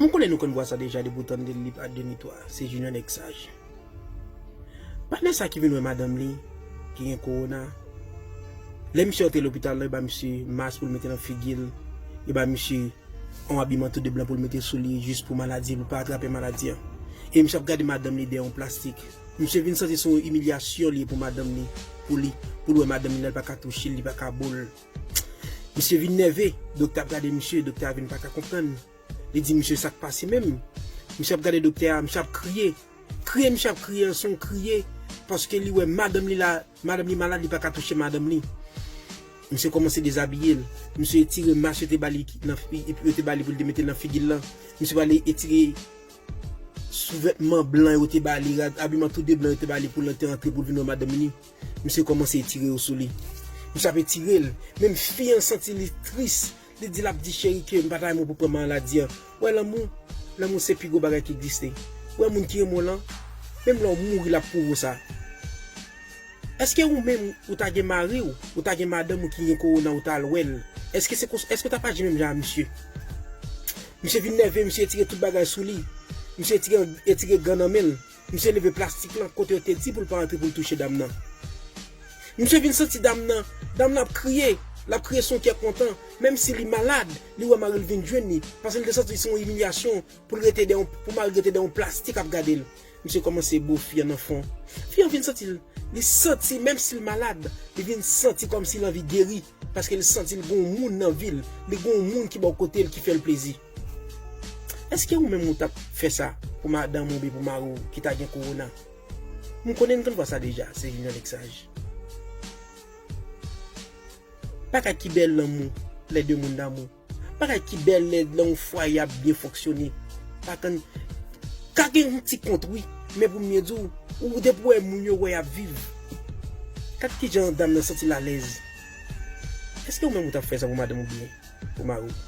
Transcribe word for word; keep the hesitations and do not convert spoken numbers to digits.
M konnen nou konn vwa sa deja depi w tande l, li pa de ni twa. Se Junior nèg saj. Patnè sa ki vin wè madanm li ki gen kowona. Lè misye antre lopital la, yo ba misye mas pou l mete nan figi l. Yo ba misye yon abiman tou de blan pou l mete sou li jis pou maladi, pou l pa atrape maladi an. E misye ap gade madanm li dèyè yon plastik. Misye vin santi se yon imilyasyon li ye pou madanm li, pou li, pou l wè madanm li la, li pa ka touche l, li pa ka bo l. Misye vin nève, doktè ap gade misye, doktè a vin pa ka konprann. Li di misye sa k pase menm. Misye ap gade doktè a, misye ap kriye. Kriye misye ap kriye an, se yon kriye, paske li wè madanm li la, madanm li malad, li pa ka touche madanm li. Misye kòmanse dezabiye l. Misye etire mas yo te ba li nan fi-, yo te ba li pou l te mete l nan figi l lan. Misye pral etire souvètman blan yo te ba li, rad, abiman tou de blan yo te ba li pou l te antre pou l vin wè madanm li. Misye kòmanse etire yo sou li. Misye ap etire l. Menm fi an santi li tris. Li di l ap di cheri ke m pa ta renmen w pou pran maladi an. Wè lanmou, lanmou se pi gwo bagay ki egziste. Wè moun ki renmen w lan, menm lè w mouri l ap pwouve w sa. Èske ou menm ou ta gen mari w, ou ta gen madanm ou ki gen kowona ou ta al wè l? Èske se kons-, èske w ta pa aji menm jan a misye? Misye vin nève, misye etire tout bagay sou li. Misye etire, etire gan nan men l. Misye leve plastik lan kote yo te di pou l pa antre pou l touche dam nan. Misye vin santi dam nan, dam nan ap kriye, l ap kriye se yon kè kontan, menm si li malad, li wè mari l vin jwenn li, paske l te santi se yon imilyasyon pou l rete dèyè yon, pou mari l rete dèyè yon plastik ap gade l. Misye kòmanse bo fi an nan fon. Fi an vin santi l, li santi menm si l malad, li vin santi kòmsi l anvi geri, paske li santi l gen yon moun nan vi l, li gen yon moun ki bò kote l ki fè l plezi. Èske ou menm ou t ap fè sa pou madanm ou oubyen pou mari w ki ta gen kowona? M konnen n konn vwa sa deja, se Junior nèg saj. Bagay ki bèl lanmou, lè de moun damou. Bagay ki bèl lè, lè yon fwaye ap byen fonksyone. Pa konn, ka gen yon ti kont wi, men pou m byen di w, ou depi w wè moun yo wè y ap viv. Gad kijan dam nan santi l alèz. Èske ou menm ou t ap fè sa pou madanm ou byen, pou mari w?